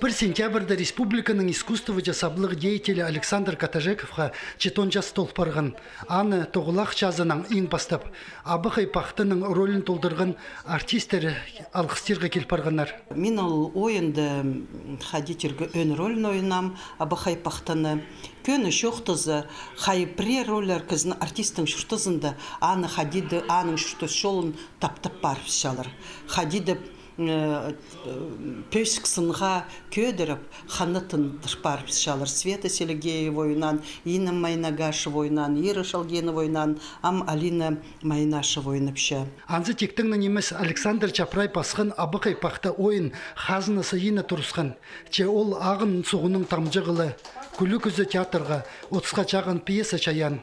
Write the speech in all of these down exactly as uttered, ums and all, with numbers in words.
Пір сентябрьда республиканың искусствоҷа саблығ деятелі Александр Катажековха читон час тол парған. Аны тоғылах чазынаң иң пастап Абахай Пахтаның ролин толдырған артисттер алғыстирға кил парғаннар. Мин ол ойында, м, хайди тирге, ӧӧн ролин ойнаам, Абахай Пахтаны. Кӧні чоохтаза, хай пірее рольлар кізінің, артисттің чуртазында, аны хайди даа, аның чуртас чолын таптап парыбысчалар. Хайди даа, э, э, пӧзік сынға кӧдіріп, ханаттандырып парыбысчалар. Света Селигеева ойнаан, Инна Майнагашева ойнаан, Ира Шалгенова ойнаан, ам Алина Майнашева ойнапча. Анзы тиктең ниме нимес, Александр Чапрай пасхан Абахай Пахта ойын хазна сыйына турысхан. Че ол ағын суғның тамҷы хылы, кӱлӱкӱзі театрға, отысха чағын пьеса чайаан.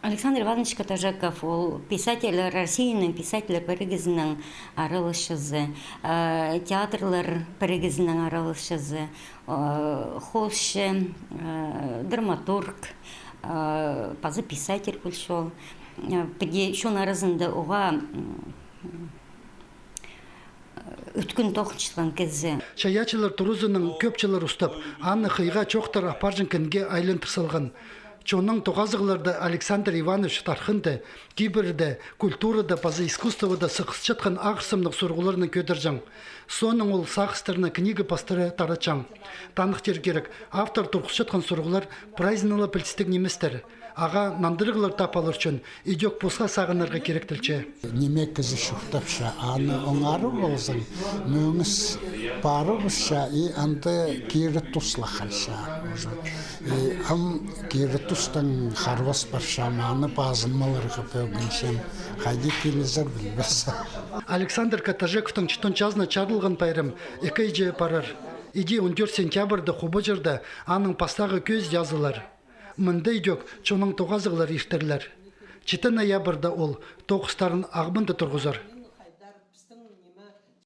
Александр Иванович Катажеков, ол писатель, Россияның писательлер пірігізінің араласчызы, э, театрлар пірігізінің араласчызы, э, хоосчы, э, драматург, э, паза писатель пулча ол. Э, піди чон аразында оға, м, ӧткін тоғынчатхан кізі. Чайаачылар туразының кӧп чыллар устап, аны хыйға чоохтар апарҷаң кинге айландыр салған. Чонның тоғазығларда Александр Иванович тархында, кибірде, культурада паза искусствода сығысчатхан ағырсымнығ сурығларны кӧдірҷең. Соонаң ол сағыстарны книга пастыра таратчаң. Таныхтир кирек, автор турғысчатхан сурығлар прайзына ла пілдістіг ниместер. Ағаа нандырығлар тап алар ӱчӱн идӧк посха сағынарға киректелче. Ниме кізі чуртапча, аны оңарып алзаң, мөңіс парыбысча, и анда кире тус ла халча уже. И ам кире тустаң харбас парчам, аны пазынмаларға пӧгінчем, хайди килізер, пілбес. Александр Катажековтың читон чазына чарылған пайрам ікі айҷа парар. Іди он тӧрт сентябрьда Хубаҷырда аның пастағы кӧзі язылар. Мында идӧк чонның тоғазығлар иртерлер. Читі ноябрьда ол тоғыстарын Ағбанда турғызар.